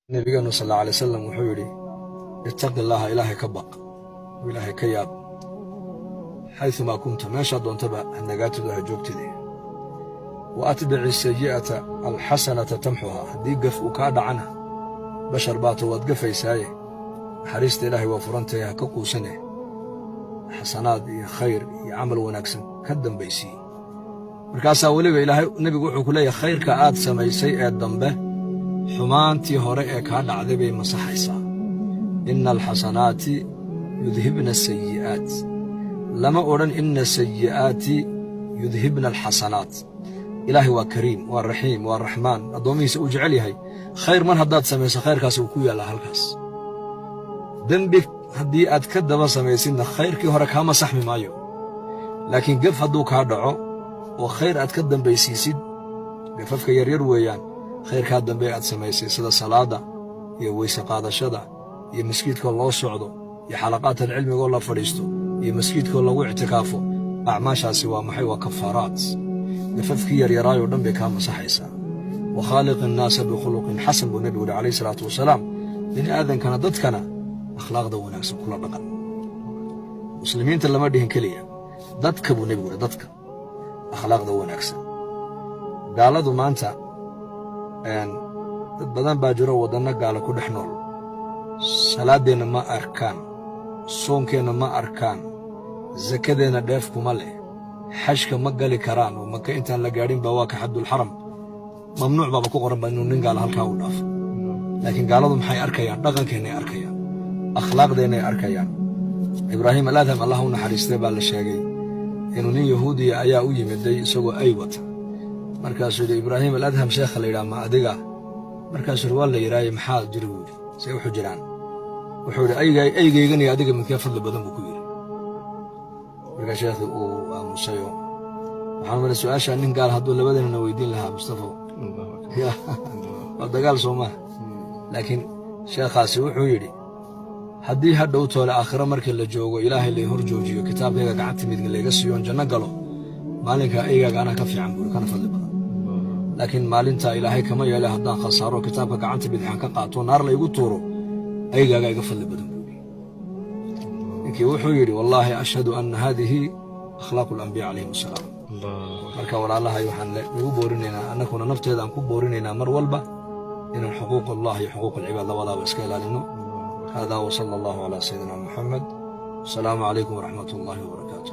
Nabigeenu sal alla alay wasalam wuxuu yidhi: "Ittaqi Allaaha", Ilaahay ka baq oo Ilaahay ka yaab, "xayumaa kunta", meeshaa doontaba ha nagaatid oo ha joogtide. "Wa atbici sayi'ata alxasanata tamxuhaa." Haddii gaf uu kaa dhacana, bashar baato, waad gafaysaaye, naxariista Ilaahay waa furantahe, ha ka quusane, xasanaad iyo khayr iyo camal wanaagsan ka dambaysii. Markaasaa weliba Ilaahay, nebigu wuxuu ku leeyahay, khayrka aad samaysay ee dambe xumaantii hore ee kaa dhacday bay masaxaysaa. "Inna alxasanaati yudhibna asayi'aat" lama odhan "inna sayi'aati yudhibna alxasanaat". Ilaahay waa kariim, waa raxiim, waa raxmaan, addoommihiisa uu jecel yahay. Khayr mar haddaad samayso, khayrkaasi wuu ku yaallaa halkaas. Dembi haddii aad ka daba samaysidna, khayrkii hore kaa masaxmi maayo. Laakiin gef hadduu kaa dhaco oo khayr aad ka dambaysiisid, gafafka yaryar weeyaan, khayrkaa dambe aad samaysay, sida salaadda iyo weyse qaadashada iyo maskiidkoo loo socdo iyo xalaqaatan cilmigoo la fadhiisto iyo maskiidkoo lagu ictikaafo, acmaashaasi waa maxay? Waa kafaaraat. Gafafkii yaryaraayoo dhan bay kaa masaxaysaa. "Wa khaaliqi innaasa bikhuluqin xasan" buu nebigu yidhi calayhi salaatu wasalaam. Bini aadankana, dadkana akhlaaqda wanaagsan kula dhaqan. Muslimiinta lama dhihin keliya, dadka buu nebigu yidhi, dadka akhlaaqda wanaagsan. Gaaladu maanta, dad badan baa jiro waddanno gaala ku dhex nool, salaaddeenna ma arkaan, soonkeenna ma arkaan, sakadeenna dheef kuma leh, xajka ma gali karaan oo Maka intaan la gaadhin baa waa ka xaddulxaram, mamnuuc baaba ku qoran ba inuu nin gaala halkaa u dhaafo. Laakiin gaaladu maxay arkayaan? Dhaqankeennay arkayaan, akhlaaqdeennay arkayaan. Ibraahim Aladham, Allah u naxariistay, baa la sheegay inuu nin Yahuudiya ayaa u yimiday isagoo ay wata. Markaasuu yidhi: "Ibraahim Aladham sheekha la yidhaha ma adiga?" Markaasuu yidhi: "Waa la yidhaaye, maxaa jira?" buu yidhi. "See wuxuu jiraan?" Wuxuu yidhi: "Aygaygan iyo adiga midkee fadli badan?" buu ku yidhi. Markaa sheekhii uu aamusayo. Waxaan malay su-aashaa nin gaal hadduu labadeenana weydiin lahaa, Mustafo, waa dagaal, soo maha? Laakiin sheekhaasi wuxuu yidhi: "Haddii ha dhow toole aakhiro markii la joogo Ilaahay lay hor joojiyo, kitaabkayga gacanta midga layga siiyoon janno galo, maalinka aygaaga anaa ka fiican," buuri, "kana fadli badan. Laakiin maalintaa Ilaahay kama yeele, haddaan khasaaro, kitaabka gacanta bidixan ka qaato, naar laygu tuuro, aygaaga iga fadli badan," buuri. Ninkii wuxuu yidhi: "Wallaahi ashhadu anna haadihi akhlaaqu alambiya calayhim assalaam." Marka walaalahay, waxaan nagu boorinaynaa, annaguna nafteeda aan ku boorinaynaa, mar walba inaan xuquuq Allah iyo xuquuq alcibaad labadaaba iska ilaalino. Hada, wsala allahu calaa sayidina Muxamed. Asalaamu calaykum waraxmat ullahi wabarakaatu.